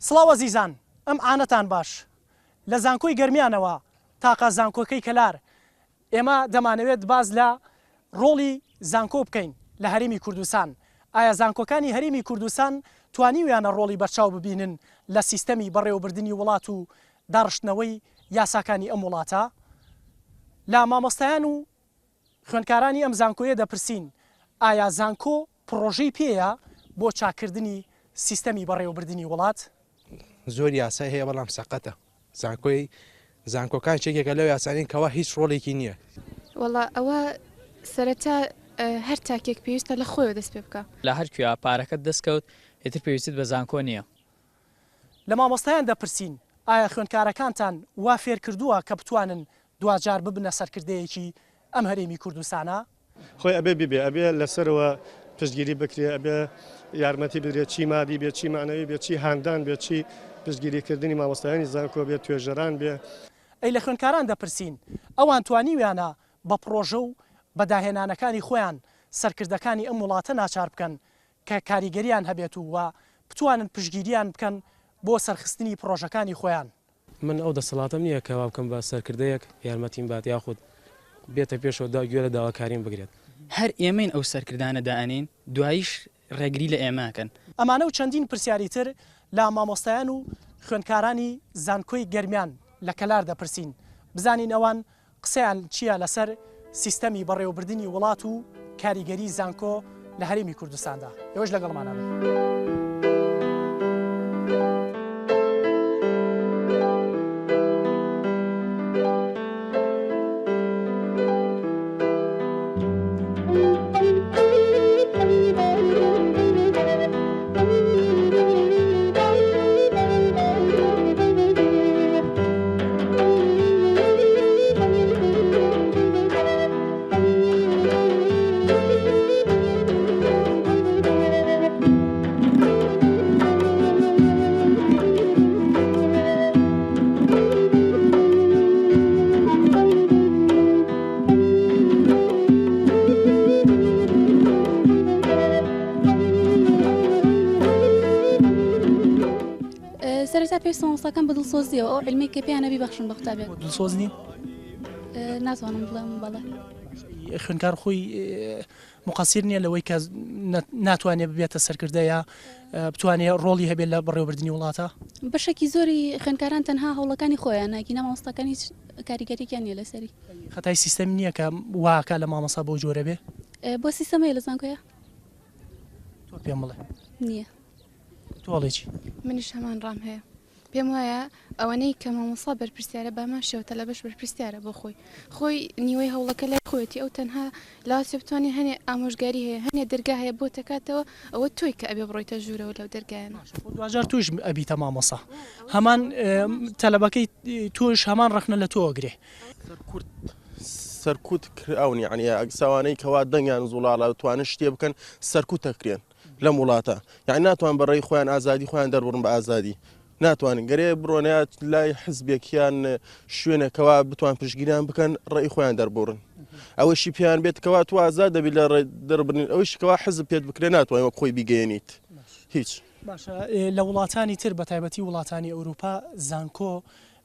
سڵاو ئەزیزان ئەم عانەتان باش لە زانکۆی گەرمیانەوە تاقە زانکۆکەی کەلار ئێمە دەمانەوێت باس لە ڕۆڵی زانکۆ بکەین لە هەرێمی کوردستان ئایا زانکۆکانی هەرێمی کوردستان توانیویانە ڕۆڵی بەرچاو ببینن لە سیستەمی بەڕێوەبردنی وڵات و داڕشتنەوەی یاساکانی ئەم وڵاتە؟ لە مامۆستایان و خوێندکارانی ئەم زانکۆیە دەپرسین ئایا زانکۆ پڕۆژەی پێیە بۆ چاککردنی سیستەمی بەڕێوەبردنی وڵات؟ زۆر یاسای هەیە بەڵام سەقەتە زانکۆی زانکۆکان چێکێکە لەو یاسانەی کەوا هیچ ڕۆڵێکی نییە. وەڵا ئەوە سەرەتا هەر تاکێک پێویستە لە خۆیەوە دەست پێ بکا. لە هەر کوێ پارەکەت دەست کەوت ئیتر پێویستت بە زانکۆ نییە. لە مامۆستایان دەپرسین ئایا خوێندکارەکانتان وا فێر کردووە کە بتوانن دواجار ببنە سەرکردەیەکی ئەم هەرێمی کوردستانە؟ خۆی ئەبێ ببێ، ئەبێ لەسەرەوە پشتگیری بکرێ، ئەبێ یارمەتی بدرێت چی مادی بێ، چی مەعنەوی بێ، چی هاندان بێ، چی پشتگیری کردنی مامۆستایانی زانکۆ بێ، توێژەران بێ. ئەی لە خوێندکاران دەپرسین ئەوان توانیویانە بە پڕۆژە و بە داهێنانەکانی خۆیان سەرکردەکانی ئەم وڵاتە ناچار بکەن کە کاریگەریان هەبێت و و بتوانن پشتگیریان بکەن بۆ سەرخستنی پڕۆژەکانی خۆیان. من ئەو دەسەڵاتەم نییە کە وا بکەم بە سەرکردەیەک یارمەتیم بات یاخود بێتە پێشەوە دا گوێ لە داواکاریم بگرێت. هەر ئێمەین ئەو سەرکردانە دائەنێین دواییش ڕێگری لە ئێمە ئەکەن. ئەمانە و چەندین پرسیاری تر لە مامۆستایان و خوێندکارانی زانکۆی گەرمیان لە کەلار دەپرسین بزانین ئەوان قسەیان چییە لەسەر سیستەمی بەڕێوەبردنی وڵات و کاریگەری زانکۆ لە هەرێمی کوردستاندا؟ ئێوەش لەگەڵمانا بن. سەرەتا پێویستە مامۆستاکان بە دڵسۆزیەوە ئەو عیلمەی کە پێیانە بیبەخشن بە قوتابیان. دڵسۆز نین؟ ناتوانم بڵێم بەڵێ. خوێندکار خۆی مقەسیر نییە لەوەی کە ناتوانێت ببێتە سەرکردە یا بتوانێت ڕۆڵی هەبێت لە بەڕێوەبردنی وڵاتە؟ بەشێکی زۆری خوێندکاران تەنها هەوڵەکانی خۆیانە، ئەگینا مامۆستاکان هیچ کاریگەریەکیان نییە لەسەری. خەتای سیستەم نییە کە واکا لە مامۆستا بەو جۆرە بێ؟ بۆ سیستەم هەیە لە زانکۆیە؟ تۆ پێم بڵێ. نییە. تۆ ئەڵێی چی؟ منیش هەمان ڕام هەیە. پێم وایە ئەوەنەی کە مامۆستا بەرپرسیارە بەهەمان شێوە تەلەبەش بەرپرسیارە بۆ خۆی. خۆی نیوەی هەوڵەکە لای خۆیەتی ئەو تەنها لاوازیە بتوانێ هەنێ ئامۆژگاری هەیە هەنێ دەرگا هەیە بۆت ئەکاتەوە ئەوە تۆی کە ئەبێ بڕۆیتە ژوورەوە لەو دەرگایانە. باشە خۆ دواجار تۆش ئەبیتە مامۆستا هەمان تەلەبەکەی تۆش هەمان ڕەخنە لە تۆ ئەگرێ. سەرکوت سەرکوت کراون یەعنی ئەوانەی کەوا دەنگیان زوڵاڵە توانن شتێ بکەن سەرکوت دەکرێن لەم وڵاتە یعنی ناتوان بە ڕێی خۆیان ئازادی خۆیان دەربڕن بە ئازادی ناتوانن گەرێ بڕۆنە لای حزبێکیان شوێنێکەوە بتوان پشگیریان بکەن ڕێی خۆیان دەربڕن ئەوەشی پێیان بێت کەوا تو ئازاد دەبی لە دەربڕین ئەوەشی کەوا حزب پێت بکرێ ناتوانین وەک خۆی بیگەیەنیت هیچ. باشە لە وڵاتانی تر بە تایبەتی وڵاتانی ئەوروپا زانکۆ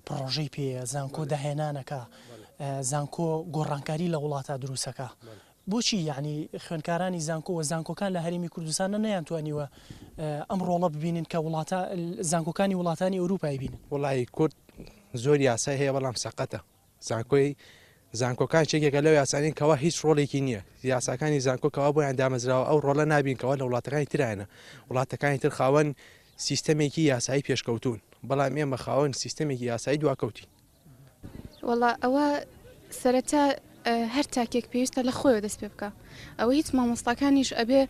پڕۆژەی پێیە زانکۆ داهێنانەکە زانکۆ گۆڕانکاری لە وڵاتە دروستەکە بۆچی یەعنی خوێندکارانی زانکۆ و زانکۆکان لە هەرێمی کوردستان نە نەیانتوانیوە ئەم ڕۆڵە ببینن کە وڵاتە زانکۆکانی وڵاتانی ئەوروپای بینن؟ وەڵایی کورد زۆر یاسای هەیە بەڵام سەقەتە زانکۆی زانکۆکان چێکێکە لەو یاسانەی کەوا هیچ ڕۆڵێکی نییە یاساکانی زانکۆ کەوا بۆیان دامەزراوە ئەو ڕۆڵە نابین کەوا لە وڵاتەکانی ترانە وڵاتەکانی تر خاوەن سیستەمێکی یاسایی پێشکەوتوون بەڵام ئێمە خاوەن سیستەمێکی یاسایی دواکەوتین. وەڵا ئەوە سەرەتا هەر تاکێک پێویستە لە خۆیەوە دەست پێ بکە ئەوە هیچ مامۆستاکانیش ئەبێ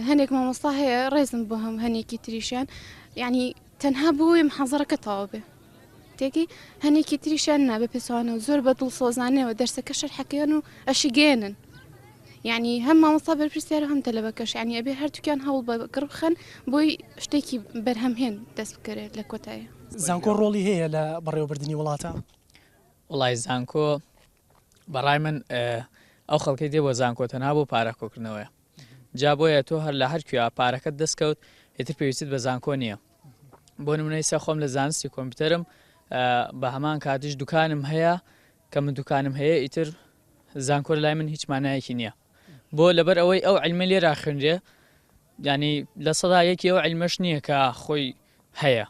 هەنێک مامۆستا هەیە ڕێزم بۆ هەم هەنێکی تریشیان یعنی تەنها بۆی محازەرەکە تەواو بێ تێکی هەنێکی تریشیان نابێ پێچوانەوە زۆر بە دڵسۆزانەوە دەرسەکە شەرحەکەیان و ئەشیگەێنن یعنی هەم مامۆستا بەرپرسیار هەم تەلەبەکەش یعنی ئەبێ هەردووکیان هەوڵ بە گڕ بخەن بۆی شتێکی بەرهەمهێن دەست بکەرێت لە کۆتایی. زانکۆ ڕۆڵی هەیە لە بەڕێوەبردنی وڵاتە؟ وەڵای زانکۆ بەڕای من ئەو خەڵکەی دێ بۆ زانکۆ تەنها بۆ پارە کۆکردنەوەیە جا بۆیە تۆ هەر لە هەر کوێ پارەکەت دەست کەوت ئیتر پێویستت بە زانکۆ نییە. بۆ نمونە ئیستا خۆم لە زانستی کۆمپیوتەرم بە هەمان کاتیش دوکانم هەیە کە من دوکانم هەیە ئیتر زانکۆ لای من هیچ مانایەکی نییە بۆ لەبەر ئەوەی ئەو علمە لێرا خوێنرێ ینی لە سەدا یەکی ئەو علمەش نییە کە خۆی هەیە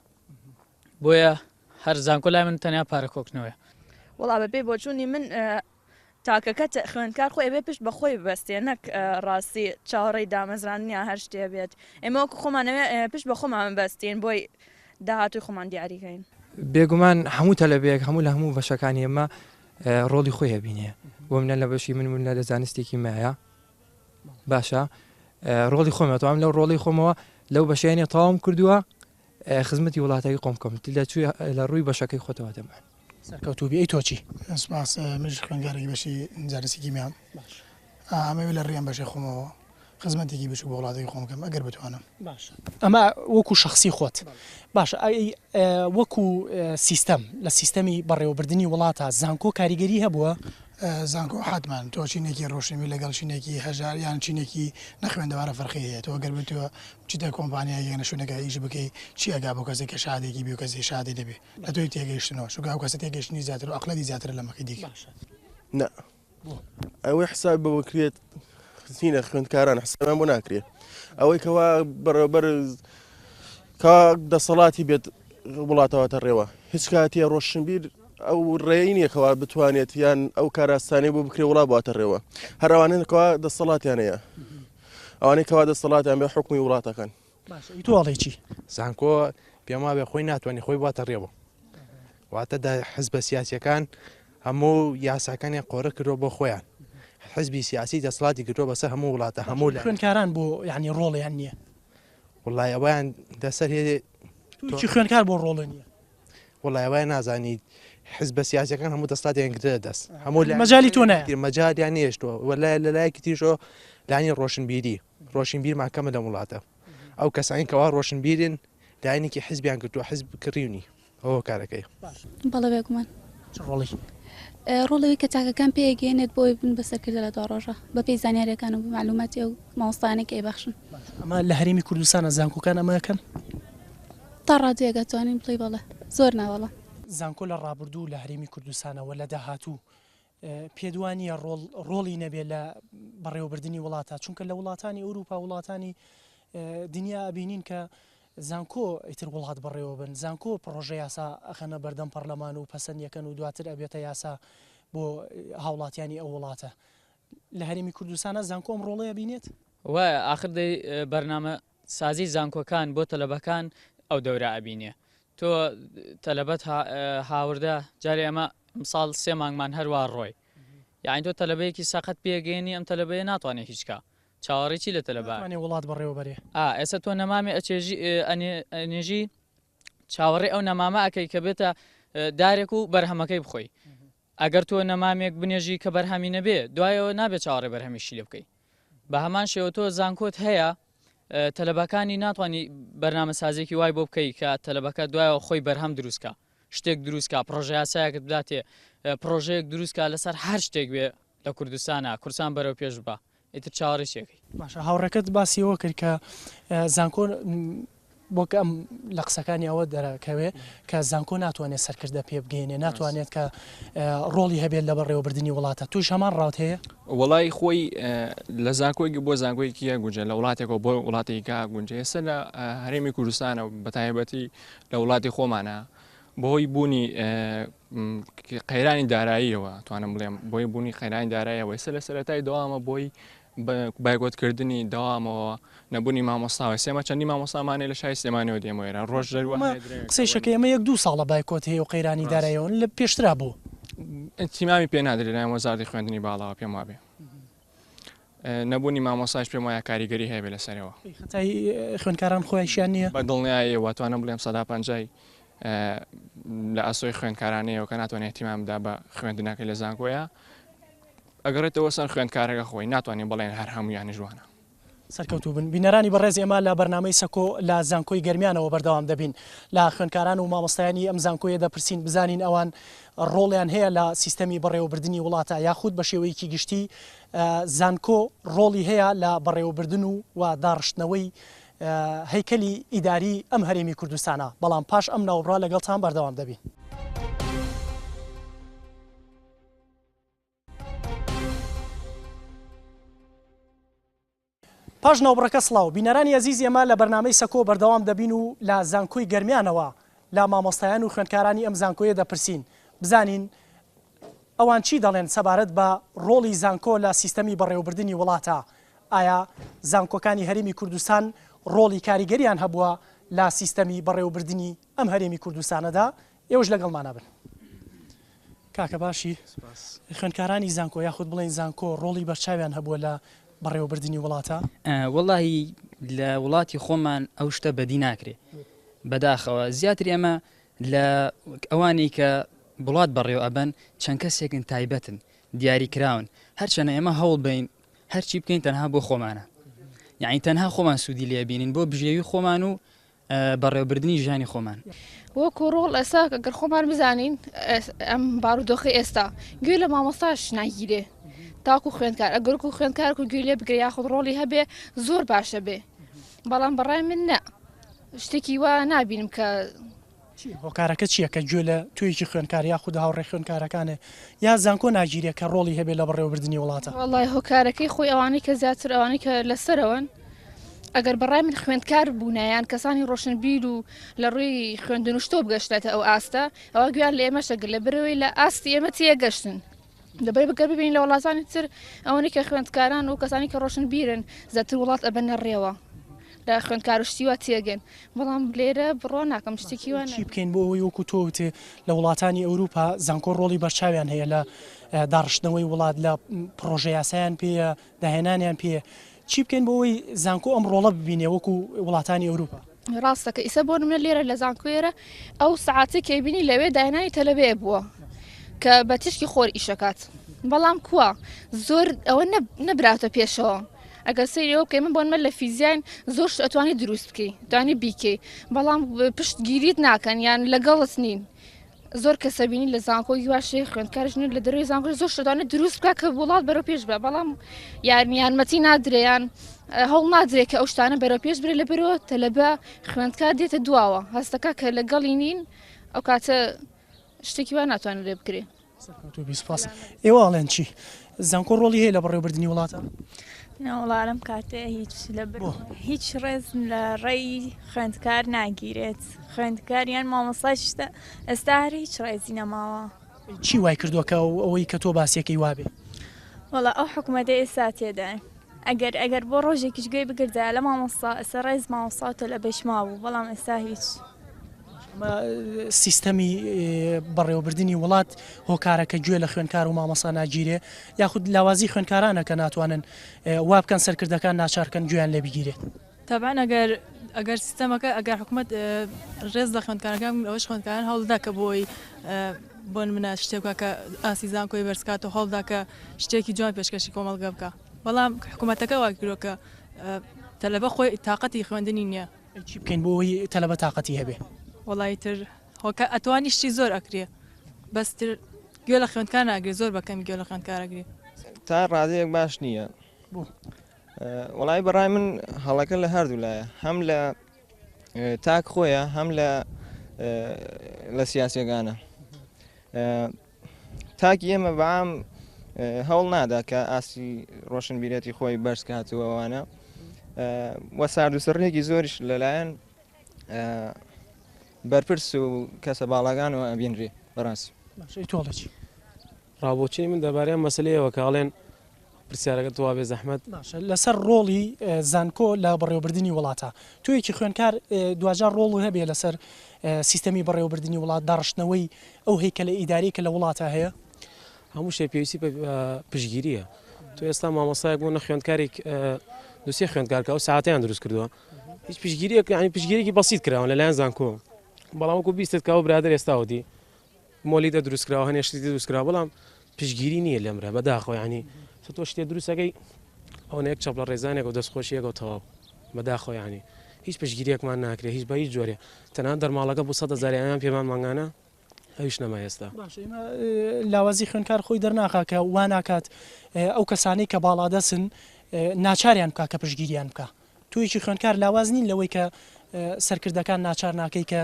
بۆیە هەر زانکۆ لای من تەنیا پارە کۆکنەوەیە. وەڵا بەپێی بۆچوونی من تاکەکە خوێندکار خۆی ئەبێ پشت بە خۆی ببەستێ نەک ڕاستی چاوەڕێی دامەزراندن یان هەر شتێ بێت ئێمە وەکو خۆمان ئەوێ پشت بە خۆمان ببەستین بۆی داهاتووی خۆمان دیاری کەین. بێگومان هەموو تەلەبەیەک هەموو لە هەموو بەشەکانی ئێمە ڕۆڵی خۆی ئەبینێ بۆ منە لە بەشی من منە لە زانستێکی مایە باشە ڕۆڵی خۆم ئەتوانم لەو ڕۆڵی خۆمەوە لەو بەشێنێ تەواوم کردووە خزمەتی وڵاتەکەی خۆم بکەم لە چوی لە ڕووی بەشەکەی خۆتەوە دەمان. سەرکەوتوو بی ئەی تۆ چی؟ سوپاس منیش خوێندکارێکی بەشی زانستی کیمیام ئەمەوێ لە ڕێی ئەم بەشەی خۆمەوە خزمەتێکی بچوک بۆ وڵاتەکەی خۆم بکەم ئەگەر بتوانم. باشە ئەمە وەکو شەخسی خۆت باشە ئەی وەکو سیستەم لە سیستەمی بەڕێوەبردنی وڵاتە زانکۆ کاریگەری هەبووە؟ زانکۆ حەتمەن تۆ چینێکی ڕۆشنبیر لەگەڵ چینێکی هەژار یان چینێکی نەخوێندەوارە فەرقی هەیە تۆ گەر بتوە بچیتە کۆمپانیایەک یان شوێنێکا ئیش بکەی چی ئەگا بۆ کەسێک کە شەهادەیەکی بێ و کەسێک شەهادەی نەبێ لە تۆی تێگەیشتنەوە چونکە ئەو کەسە تێگەیشتنی زیاتر و ئەقڵیەتی زیاترە لە مەکەی دیکە. نا ئەوەی حساب بۆ بکرێت چینە خوێندکاران حسابیان بۆ ناکرێت ئەوەی کەوا بەڕێوبەر کە دەسەڵاتی بێت وڵاتەوەتە ڕێوە هیچ کاتێ ڕۆشنبیر ئەو ڕێی نییە کەوا بتوانێت یان ئەو کاراستانەی بۆ بکرێ وڵا باتە ڕێوە هەر ئەوانەن کەوا دەسەڵاتیان هەیە ئەوانەی کەوا دەسەڵاتیان بێ حکومی وڵاتەکەن. باشە ئی تۆ ئەڵێی چی؟ زانکۆ پێم وابێ خۆی ناتوانێت خۆی باتە ڕێوە واتە دە حزبە سیاسیەکان هەموو یاساکانیان قۆرە کردووە بۆ خۆیان حزبی سیاسی دەسەڵاتی گرتووە بەسەر هەموو وڵاتە هەموو لە خوێندکاران بۆ یعنی ڕۆڵیان نییە وڵای ئەویان دەسەر هێ چی خوێندکار بۆ ڕۆڵە نییە وەڵای ئەوەیان نازانی حزبە سیاسەکان هەموو دەسڵاتیان گرتە دەست هەموو مەجای تۆ نایە مەجالیان نێشتووە وەلا لە لایەکی تریشەوە لانی ڕۆشنبیری ڕۆشنبیرمان کەمە لەم وڵاتە ئەو کەسانی کەوا ڕۆشنبیرن لایەنێکی حزبیان گرتووە حزب کڕیونی ئەوە کارەکەی. بەڵێ بێگومان. چ ڕۆڵی؟ ڕۆڵی کە تاکەکان پێگەیەنێت بۆی بن بە سەرکردە لە دواڕۆژا بەپێی زانیاریەکان و مەعلوماتی ئەو مامۆستایانەی کە ئەیبەخشن. ئەمە لە هەرێمی کوردستانە زانکۆکان ئەمە ئەکەن؟ تا ڕادەیەک ئەتوانین بڵێی بەڵێ زۆر نا بەڵام. زانکۆ لە ڕابردوو لە هەرێمی کوردستانە و لە داهاتوو پێت وا نییە ڕۆڵ ڕۆڵی نەبێ لە بەڕێوەبردنی وڵاتە چونکە لە وڵاتانی ئەوروپا وڵاتانی دنیا ئەبینین کە زانکۆ ئیتر وڵات بەڕێوە بن زانکۆ پڕۆژە یاسا ئەخەنە بەردەم پەڕلەمان و پەسەندیەکەن و دواتر ئەبێتە یاسا بۆ هاوڵاتیانی ئەو وڵاتە لە هەرێمی کوردستانە زانکۆ ئەم ڕۆڵەیە بینێت؟ وایە ئاخر دەی بەرنامە سازی زانکۆکان بۆ تەلەبەکان ئەو دەورە ئەبینێ تۆ تەلەبەت هاوردە جارێ ئەمە ئمساڵ سێ مانگمان هەروا ڕۆی یعنی تۆ تەلەبەیەکی سەقەت پێگەیەنی ئەم تەلەبەیە ناتوانێت هیچ کا چاوەڕێی چی لە تەلەبە ناتوانێ وڵات بەڕێوە بەرێ. ئا ئێستا تۆ نەمامێ ئەچێژی ئەنێژی چاوەڕێ ئەو نەمامە ئەکەی کە بێتە دارێک و بەرهەمەکەی بخۆی ئەگەر تۆ نەمامێک بنێژی کە بەرهەمی نەبێ دوایەوە نابێت چاوەڕێ بەرهەمیشی لێ بکەی بە هەمان شێوە تۆ زانکۆت هەیە تەلەبەکانی ناتوانانی بەرنامەسازێکی وای بۆ بکەی کە تەلەبەکە دوایەوە خۆی بەرهەم دروستکە شتێک دروستکە پرۆژە یاسایەکت بداتێ پرۆژەیەک دروستکە لەسەر هەر شتێک بێ لە کوردستانا کوردستان بەرەو پێش ببا ئیتر چاوەڕێی چی ئەکەی. باشە هاوڕێکەت باسی ئەوە کرد کە زانکۆ وەک ئەم لە قسەکانی ئەوە دەرەکەوێ کە زانکۆ ناتوانێت سەرکردە پێ بگەینێ ناتوانێت کە ڕۆڵی هەبێت لە بەڕێوەبردنی وڵاتە توش هەمان ڕاوت هەیە؟ وەڵای خۆی لە زانکۆیەکی بۆ زانکۆیەکی گونجێ لە وڵاتێکەوە بۆ وڵاتێکا گونجێ ئێستا لە هەرێمی کوردستانە بە تایبەتی لە وڵاتی خۆمانە بەهۆی بوونی قەیرانی داراییەوە توانم بڵێم بۆی بوونی قەیرانی دارایەوە ئێستا لە سەرەتای دەوامە بۆی بایکۆتکردنی دەوامەوە نەبوونی مامۆستاوە سێمە چەندی مامۆستامانەیە لە شاری سلێمانیەوە دێمەوە ئێرە ڕۆژ دەروە قسەی شەکەی ئەمە یەک دوو ساڵە بایکۆت هەیە و قەیرانی دارایەوە لە پێشترا بوو. ئیهتیمامی پێ نادرێت لەلایەن وەزارەتی خوێندنی باڵاوە پێم وابێ. نەبوونی مامۆستایش پێم وایە کاریگەری هەیە لەسەرەوە. خەتای خوێندکاران خۆیشیان نییە؟ بە دڵنیاییەوە توانم بڵێم سەدا پەنجای لە ئاسۆی خوێندکارانەیەوە کە ناتوانێت اهتمام بدا بە خوێندنەکەی لە زانکۆیە ئەگەڕێتەوە سەر خوێندکارەکە خۆی ناتوانین بڵێن هەر هەمویانی جوانە. سەرکەوتوو بن. بینەرانی بەڕێز ئێمە لە بەرنامەی سەکۆ لە زانکۆی گەرمیانەوە بەردەوام دەبین. لە خوێندکاران و مامۆستایانی ئەم زانکۆیە دەپرسین بزانین ئەوان ڕۆڵیان هەیە لە سیستەمی بەڕێوەبردنی وڵاتە یاخود بە شێوەیەکی گشتی زانکۆ ڕۆڵی هەیە لە بەڕێوەبردن و و داڕشتنەوەی. هەیکەلی ئیداری ئەم هەرێمی کوردستانە، بەڵام پاش ئەم ناوبڕە لەگەڵتان بەردەوام دەبین. پاش ناوبڕەکە سڵاو بینەرانی ئەزیز ئێمە لە بەرنامەی سەکۆ بەردەوام دەبین و لە زانکۆی گەرمیانەوە لە مامۆستایان و خوێندکارانی ئەم زانکۆیە دەپرسین بزانین ئەوان چی دەڵێن سەبارەت بە ڕۆڵی زانکۆ لە سیستەمی بەڕێوەبردنی وڵاتە ئایا زانکۆکانی هەرێمی کوردستان ڕۆڵی کاریگەریان هەبووە لە سیستەمی بەڕێوەبردنی ئەم هەرێمی کوردستانەدا ئێوەش لەگەڵمانا بن. کاکە باشی؟ خوێندکارانی زانکۆ یاخود بڵێین زانکۆ ڕۆڵی بەرچاویان هەبووە لە بەڕێوەبردنی وڵاتە؟ وەڵاهی لە وڵاتی خۆمان ئەو شتە بەدی ناکرێ بەداخەوە زیاتر ئێمە لە ئەوانەی کە وڵات بەڕێوە ئەبەن چەند کەسێکن تایبەتن دیاری کراون هەرچەنە ئێمە هەوڵ بین هەرچی بکەین تەنها بۆ خۆمانە یعنی تەنها خۆمان سوودی لێبینین بۆ بژێوی خۆمان و بەڕێوەبردنی ژیانی خۆمان. وەکو ڕۆڵ ئێستا گەر خۆمان بزانین ئەم بارودۆخی ئێستا گوێ لە مامۆستاش ناگیرێ تاکو خوێندکار ئەگەرکو خوێندکارکو گوێ لێ بگرێ یاخود ڕۆڵی هەبێ زۆر باشە بێ بەڵام بەڕای من نە شتێکی وا نابینم کە هۆکارەکە چییە کە گوێ لە توێکی خوێندکار یاخود هاوڕێ خوێندکارەکانێ یا زانکۆ ناگیرێ کە ڕۆڵی هەبێ لە بەڕێوەبردنی وڵاتە؟ وەڵای هۆکارەکەی خۆی ئەوانەی کە زیاتر ئەوانەی کە لەسەرەوەن ئەگەر بەڕای من خوێندکار بوونایان کەسانی ڕۆشنبیر و لە ڕووی خوێندن و شتۆ بگەشتێتە ئەو ئاستە ئەوە گویان لە ئێمەشە گرت لە برەوەی لە ئاستی ئێمە تێگەشتن لەبەر بگەر ببین لە وڵاتانی تر ئەوەنەی کە خوێندکاران و کەسانی کە ڕۆشنبیرن زیاتر وڵات ئەبەنە ڕێوە لە خوێندکار و شتی وا تێگەن بەڵام لێرە بڕوا ناکەم شتێکی وا چی بکەین بۆ ئەوەی وەکو تۆ وتێ لە وڵاتانی ئەوروپا زانکۆ ڕۆڵی بەرچاویان هەیە لە داڕشتنەوەی وڵات لە پڕۆژە یاسایان پێیە داهێنانیان پێیە چی بکەین بۆ ئەوەی زانکۆ ئەم ڕۆڵە ببینێ وەکو وڵاتانی ئەوروپا؟ ڕاستەکە ئیسە بۆ نمونە لێرە لە زانکۆێرە ئەو سەعاتەی کە بینی لەوێ داهێنانی تەلەبەیە بووە کە بە تیشکی خۆر ئیشەکات بەڵام کووە زۆر ئەوە نەبراتە پێشەوە ئەگەر سەیری ئەوە بکەی من بۆ نمە لە فیزیاین زۆر شت ئەتوانی دروست بکەی توانی بیکەی بەڵام پشتگیریت ناکەن یان لەگەڵت نین زۆر کەسە بینی لە زانکۆی واشەیە خوێندکارش نین لە دەروی زانکۆ زۆر شتانە دروست بکە کە وڵات بەرەو پێش بە بەڵام یان یارمەتی نادرێیان هەوڵ نادرێت کە ئەو شتانە بەرەو پێش برێ لە بەرەوە تەلەبە خوێندکار دێتە دواوە هەستەکە کە لەگەڵی نین ئەو کاتە شتێکی وا ناتوانێت لێ بکرێ. سەرکەوتوو بی سوپاس. ئێوە ئەڵێن چی؟ زانکۆ ڕۆڵی هەیە لە بەڕێوەبردنی وڵاتە؟ نەوەڵا لەم کاتەیە هیچ لە هیچ ڕێز لە ڕێی خوێندکار ناگیرێت خوێندکار یان مامۆستای شتە ئێستا هەر هیچ ڕێزی نەماوە. چی وای کردووە کە ئەوەی کە تۆ باسیەکەی وابێ؟ وەڵا ئەو حکومەتەی ئێستا تێدایە ئەگەر ئەگەر بۆ ڕۆژێکیش گوێی بگردایە لە مامۆستا ئێستا ڕێز مامۆستا و تەلەبەیش مابوو بەڵام ئێستا هیچ. ئەمە سیستەمی بەڕێوەبردنی وڵات هۆکارە کە گوێ لە خوێندکار و مامۆستا ناگیرێ یاخود لاوازی خوێندکارانە کە ناتوانن وا بکەن سەرکردەکان ناچارکەن گوێیان لێ بگیرێت. تەبعەن ئەگەر ئەگەر سیستەمەکە ئەگەر حکومەت ڕێز لە خوێندکارەکان بگرن ئەوەش خوێندکاران هەوڵدا کە بۆی بۆ نمونە شتێک بکا کە ئاستی زانکۆی بەرز کات و هەوڵدا کە شتێکی جوان پێشکەشی کۆمەڵگە بکا بەڵام حکومەتەکە وای کردوە کە تەلەبە خۆی تاقەتی خوێندنی نییە. چی بکەین بۆ ئەوەی تەلەبە تاقەتی هەبێ؟ وەڵا ئیتر هۆکە ئەتوانی شتی زۆر ئەکرێ بەس تر گوێ لە خوێندکار ناگرێ زۆر بە کەمی گوێ لە خوێندکار ئەگرێ. تا ڕادەیەک باش نییە. بۆ؟ وەڵی بەڕای من هەڵەکە لە هەردوو لایە هەم لە تاک خۆیە هەم لە لە سیاسیەکانە تاکی ئێمە بەعام هەوڵ نادا کە ئاستی ڕۆشنبیرەتی خۆی بەرز کاتەوەوانە وە سارد و سڕێکی زۆریش لەلایەن بەرپرس و کەسە باڵاگانەوە ئەبینرێ بەڕاستی. باشە تۆ ئەڵێ چی؟ ڕابۆچونی من دەربارەی ئەم مەسەلەیەوە کە ئەڵێن پرسیارەکەت تەواو بێ زەحمەت. باشە لەسەر ڕۆڵی زانکۆ لە بەڕێوەبردنی وڵاتە تۆیەکی خوێندکار دواجار ڕۆڵ هەبێ لەسەر سیستەمی بەڕێوەبردنی وڵات داڕشتنەوەی ئەو هەیکەلە ئیداری کە لە وڵاتە هەیە؟ هەموو شتێک پێویستی بە پشتگیریە تۆ ئێستا مامۆستایەک بۆ نە خوێندکارێک دوسێ خوێندکار کە ئەو ساعتیان دروست کردووە هیچ پشتگیریەک یعنی پشتگیریەکی بەسیت کراوە لەلایەن زانکۆ بەڵام وەکو بیستت کە ئەو برادەر ئێستا وتی مۆلیدە دروست کراوە هەنێ شتی دروست کراوە بەڵام پشتگیری نییە لەمرە بەداخەوە یعنی تۆ شتێ دروستەکەی ئەوەنە یەک چەپڵە ڕێزانێک و دەستخۆشیەکە و تەواو بەداخەوە یعنی هیچ پشتگیریەکمان ناکرێت هیچ بە هیچ جۆرێ تەنانەت دەرماڵەکە بۆ 100 هەزاریان پێمان مانگانە ئەویش نەما ئێستا. باشە ئێمە لاوازی خوێندکار خۆی دەرناخا کە وا ناکات ئەو کەسانەی کە باڵادەستن ناچاریان بکا کە پشتگیریان بکا. تۆیەکی خوێندکار لاواز نین لەوەی کە سەرکردەکان ناچار ناکەی کە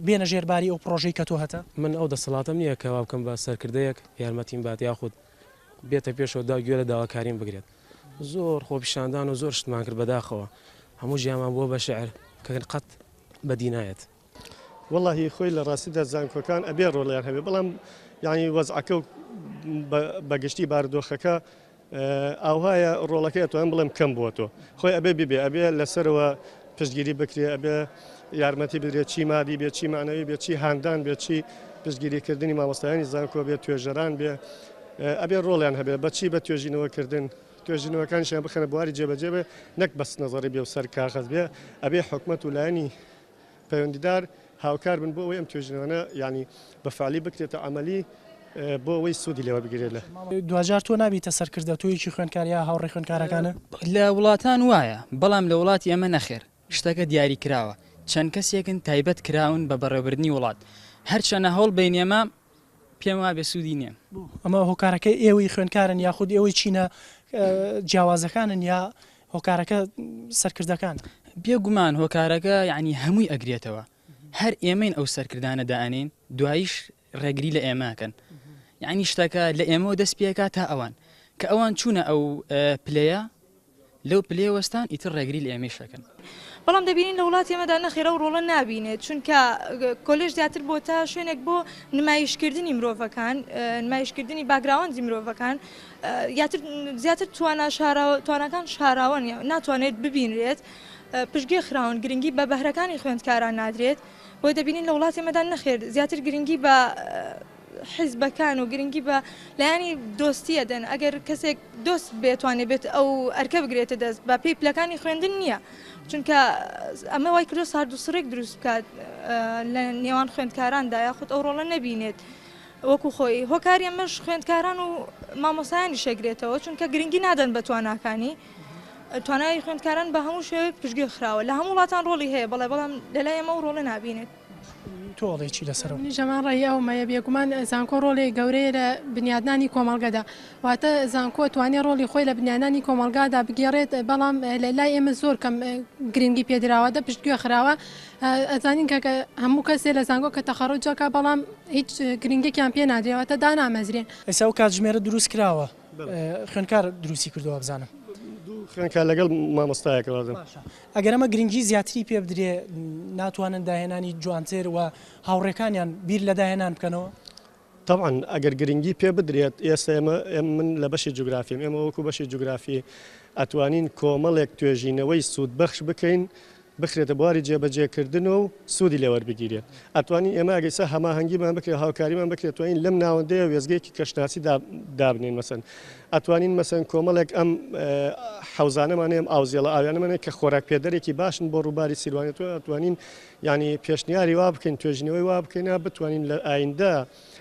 بێنە ژێر باری ئەو پڕۆژەی کە تۆ هەتە؟ من ئەو دەسەڵاتەم نییە کە وا بکەم بە سەرکردەیەک یارمەتیم بات یاخود بێتە پێشەوە دا گوێ لە داواکاریم بگرێت. زۆر خۆپیشاندان و زۆر شتمان کرد بەداخەوە هەموو ژیانمان بووە بە شیعر کە قەت بەدی نایەت. وەڵاهی خۆی لە ڕاستیدا زانکۆکان ئەبێ ڕۆڵیان هەبێ بەڵام یانی وەزعەکە و بە گشتی بارودۆخەکە ئاوهایە ڕۆڵەکەی ئەتوانم بڵێم کەم بووەتەوە خۆی ئەبێ ببێ ئەبێ لەسەرەوە پشتگیری بکرێ ئەبێ یارمەتی بدرێت چی مادی بێ چی معنەوی بێ چی هاندان بێ چی پشتگیریکردنی مامۆستایانی زانکۆ بێ توێژەران بێ ئەبێ ڕۆڵیان هەبێ بەچی بە توێژینەوەکردن توێژینەوەکانیشیان بخەنە بواری جێبەجێ بێ نەک بەس نەزەری بێ و سەر کاغەز بێ ئەبێ حکومەت و لایەنی پەیوەندیدار هاوکار بن بۆ ئەوەی ئەم توێژینەوانە یانی بە فعلی بکرێتە عەمەلی بۆ ئەوەی سوودی لێ وەربگیرێت لە. دواجار تۆ نابیتە سەرکردە، تۆیەکی خوێندکار یا هاوڕێ خوێندکارەکانت؟ لە وڵاتان وایە، بەڵام لە وڵاتی ئێمە نەخێر، شتەکە دیاری کراوە، چەند کەسێکن تایبەت کراون بە بەڕێوەبردنی وڵات، هەرچەنە هەوڵ بەین ئێمە پێم وابێ سوودی نییە. بۆ؟ ئەمە هۆکارەکەی ئێوەی خوێندکارن یاخود ئێوەی چینە جیاوازەکانن یا هۆکارەکە سەرکردەکانن؟ بێ گومان هۆکارەکە یانی هەمووی ئەگرێتەوە هەر ئێمەین ئەو سەرکردانە دائەنێین دواییش ڕێگری لە ئێمە ئەکەن یانی شتەکە لە ئێمەوە دەست پێکا تا ئەوان کە ئەوان چوونە ئەو پلەیە لەو پلەیە وەستان ئیتر ڕێگری لە ئێمەیش ئەکەن. بەڵام دەبینین لە وڵاتی ئێمەدا نەخێر ئەو ڕۆڵە نابینێت چونکە کۆلێژ زیاتر بۆتە شوێنێک بۆ نمایشکردنی مرۆڤەکان نمایشکردنی باگراوەندی مرۆڤەکان یاتر زیاتر توانا شاراوە تواناکان شاراوەن ناتوانێت ببینرێت پشتگوێ خراون گرنگی بە بەهرەکانی خوێندکاران نادرێت بۆیە دەبینین لە وڵاتی ئێمەدا نەخێر زیاتر گرنگی بە حیزبەکان و گرنگی بە لایەنی دۆستی ئەدەن ئەگەر کەسێک دۆست بێتوانێ بێت ئەو ئەرکە بگرێتە دەست بە پێی پلەکانی خوێندن نییە چونکە ئەمە وای کردو سارد و سڕێک دروست بکات لە نێوان خوێندکاراندا یاخود ئەو ڕۆڵە نەبینێت وەکو خۆی هۆکاری ئەمەش خوێندکاران و مامۆسایانی شەگرێتەوە چونکە گرنگی نادەن بە تواناکانی توانای خوێندکاران بە هەموو شێوەیەک پشتگوێ خراوە لە هەموو وڵاتان ڕۆڵی هەیە بەڵێ بەڵام لەلای ئێمە ئەو ڕۆڵە نابینێت. تۆ ئەڵێی چی لەسەرەوە؟ منیش هەمان ڕەئی ئەوم هەیە، بێگومان زانکۆ ڕۆڵێ گەورەیە لە بنیادنانی کۆمەڵگەدا، واتە زانکۆ توانێ ڕۆڵی خۆی لە بنیادنانی کۆمەڵگادا بگێڕێت، بەڵام لە لای ئێمە زۆر کەم گرنگی پێدراوە، دە پشتگوێ خراوە، ئەزانین کە هەموو کەسێ لە زانکۆ کە تەخەڕوج ئەکا بەڵام هیچ گرنگێکیان پێ نادرێ، واتە دانامەزرێن. ئێستا ئەو کاتژمێرە دروست کراوە خوێندکار دروستی کردووە وابزانم. دوو خوێندکار لەگەڵ مامۆستایەک وابزانم. باشە ئەگەر ئەمە گرنگی زیاتری پێ بدرێ ناتوانن داهێنانی جوانتر و هاوڕێکانیان بیر لە داهێنان بکەنەوە؟ تەبعەن ئەگەر گرنگی پێ بدرێت ئێستا ئێمە من لە بەشی جوگرافیم ئێمە وەکو بەشی جوگرافی ئەتوانین کۆمەڵێک توێژینەوەی سوودبەخش بکەین بخرێتە بواری جێبەجێکردن و سوودی لێ وەربگیرێت. ئەتوانین ئێمە ئەگەر ئیستا هەماهەنگیمان بکرێت، هاوکاریمان بکرێت، توانین لەم ناوەندەیە وێستگەیەکی کەشناسی دابنێین مەسەن. ئەتوانین مەسەن کۆمەڵێک ئەم حەوزانەمان هەیە، ئەم ئاوزێڵە ئاویانەمان هەیە کە خۆراک پێدەرێکی باشن بۆ ڕووباری سیروان. ئەتوانین یانی پێشنیاری وا بکەین، توێژینەوەی وا بکەین بتوانین لە ئایندە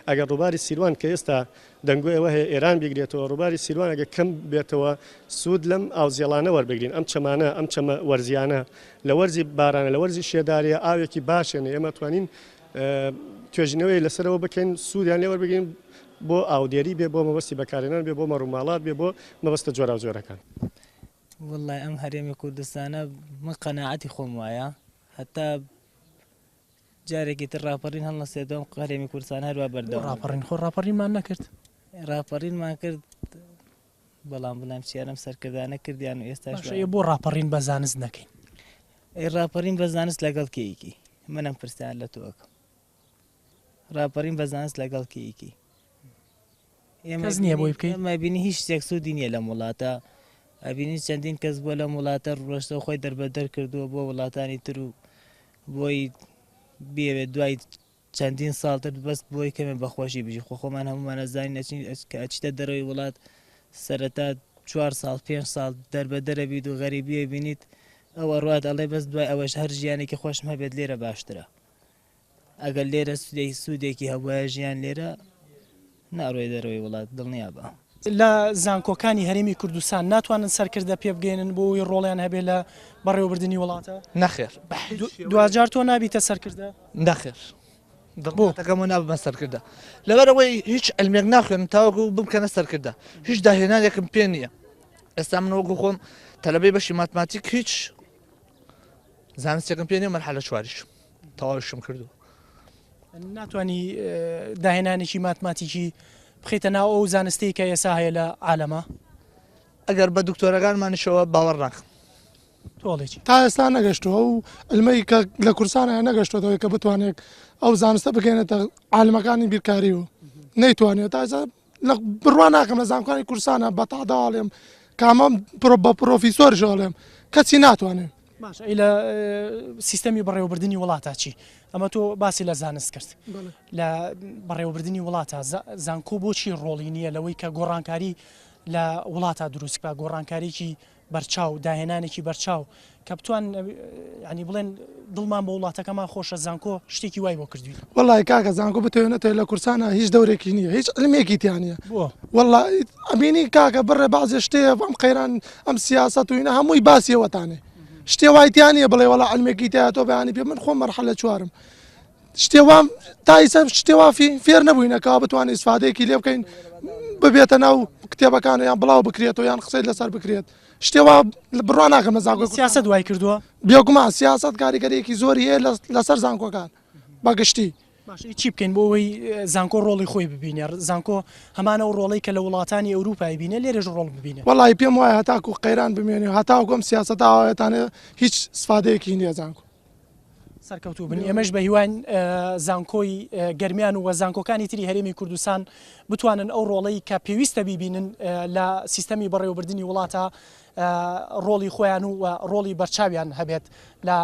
ئەگەر ڕووباری سیروان کە ئێستا دەنگۆی ئەوە هەیە ئێران بیگرێتەوە، ڕووباری سیروان ئەگەر کەم بێتەوە سوود لەم ئاوزێڵانە وەربگرین، ئەم چەمانە، ئەم چەمە وەرزییانە لە وەرزی بارانە، لە وەرزی شێدارییە ئاوێکی باشێنە، ئێمە توانین توێژینەوەی لەسەرەوە بکەین سوودیان لێ وەربگرین بۆ ئاودێری بێ، بۆ مەبەستی بەکارهێنان بێ، بۆ مەڕوماڵات بێ، بۆ مەبەستە جۆراوجۆرەکان. وەڵای ئەم هەرێمی کوردستانە من قەناعەتی خۆم وایە هەتا جارێکی تر ڕاپەڕین هەڵنەسێتەوە ئەم هەرێمی کوردستان هەروا بەردەوام بۆ ڕاپەڕین خۆ ڕاپەڕینمان نەکرد ڕاپەڕینمان کرد بەڵام بڵێم چیان ئەم سەرکردانە کردیان و ئێستاش باشە ئێ بۆ ڕاپەڕین بە زانست نەکەین ئەی ڕاپەڕین بە زانست لەگەڵ کێیکی من ئەم پرسیار لە تۆ ئەکەم ڕاپەڕین بە زانست لەگەڵ کێیکی کەس نییە بۆی بکەی؟ ئێمە بینی هیچ شتێک سوودی نییە لەم وڵاتە ئەبینی چەندین کەس بۆ لەم وڵاتە ڕۆشتەوە خۆی دەربەدەر کردووە بۆ وڵاتانی تر و بۆی بێوێت دوای چەندین ساڵتر بەس بۆی کەمێ بەخۆشی بژی خۆ خۆمان هەمومان ئەزانین ئەچین کە ئەچیتە دەرەوەی وڵات سەرەتا چوار ساڵ پێنج ساڵ دەربەدەرە بیت و غەریبیە بینیت ئەو ئەڕوات ئەڵێ بەس دوای ئەوەش هەر ژیانێکی خۆشم هەبێت لێرە باشترە ئەگەر لێرە سوودێکی هەبوایە ژیان لێرە ناڕۆیە دەرەوەی وڵات دڵنیابە. لە زانکۆکانی هەرێمی کوردستان ناتوانن سەرکردە پێبگەیەنن بۆ ئەوەی ڕۆڵیان هەبێت لە بەڕێوەبردنی وڵاتە؟ نەخێر بە هیچ شێوەیەک. دواجار تۆ نابیتە سەرکردە؟ نەخێر دڵنیاتەکەمەوە نابمە سەرکردە لەبەرئەوەی هیچ عیلمێک ناخوێنم تاوەکو بمکەنە سەرکردە هیچ داهێنانێکم پێ نییە ئێستا من وەکو خۆم تەلەبەی بەشی ماتماتیک هیچ. زانستێکم پێ نیە مەرحەلە چواریش تەواویشم کردووە. ناتوانی داهێنانێکی ماتماتیکی بخەیتە ناو ئەو زانستەی کە ئێسا هەیە لە عالەما؟ ئەگەر بە دکتۆرەکانمانیشەوە باوەڕ ناکەم. تۆ ئەڵێی چی؟ تا ئێستا نەگەشتووە ئەو علمەی کە لە کوردستان هەیە نەگەشتووەتەوەی کە بتوانێت ئەو زانستە بگەێنێتە عالمەکانی بیرکاری و نەیتوانێت تا ئێستا لە بڕوا ناکەم لە زانکۆکانی کوردستانە بە تادا ئەڵێم کامە پرۆ بە پرۆفیسۆریش ئەڵێم کەسی ناتوانێت. باشە ئەی لە سیستەمی بەڕێوەبردنی وڵاتە چی؟ ئەمە تۆ باسی لە زانست کرد لە بەڕێوەبردنی وڵاتە زانکۆ بۆچی ڕۆڵی نییە لەوەی کە گۆڕانکاری لە وڵاتە دروست بکە گۆڕانکاریی بەرچاو، داهێنانێکی بەرچاو کە بتوان یانی بڵێن دڵمان بۆ وڵاتەکەمان خۆشە زانکۆ شتێکی وای بۆ کردوین. وەڵای کاکە زانکۆ بتەوێ نەتەوێ لە کوردستانا هیچ دەورێکی نییە هیچ علمێکی تیا نییە بۆ؟ وەڵا ئەبینی کاکە بڕێ بەعزێ شتێ ئەم قەیران ئەم سیاسەت و ئینا هەمووی باسی ئەوەتانێ شتێ وای تیا نییە بڵێ وەڵا علمێکی تیا تۆ بەیانی پێ من خۆم مەرحەلە چوارم شتێ وام تا ئیسە شتێ وا فێر نەبووینە کەوا بتوانین ئیسفادەیەکی لێ بکەین ببێتە ناو کتێبەکان یان بڵاو بکرێتەوە یان قسەی لەسەر بکرێت شتێ وا بڕوا ناکەم لە زانکۆی سیاسەت وای کردووە بێگومان سیاسەت کاریگەریەکی زۆری هەیە لەسەر زانکۆکان بەگشتی باشە چی بکەین بۆ ئەوەی زانکۆ ڕۆڵی خۆی ببینێ زانکۆ هەمان ئەو ڕۆڵەی کە لە وڵاتانی ئەوروپای بینێ لێرەش ڕۆڵ ببینێ وەڵی پێم وایە هەتاکو قەیران بمێنێ هەتاکو ئەم سیاسەتە ئاوایەتانە هیچ سفادەیەکی نییە زانکۆ سەرکەوتوو بن ئێمەش بە هیواین زانکۆی گەرمیان و زانکۆکانی تری هەرێمی کوردستان بتوانن ئەو ڕۆڵەی کە پێویستە بیبینن لە سیستەمی بەڕێوەبردنی وڵاتە ڕۆڵی خۆیان و ڕۆڵی بەرچاویان هەبێت لە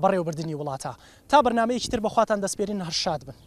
بەڕێوەبردنی وڵاتە تا بەرنمەیەکی تر بەخواتان دەسپێرین هەر شاد بن.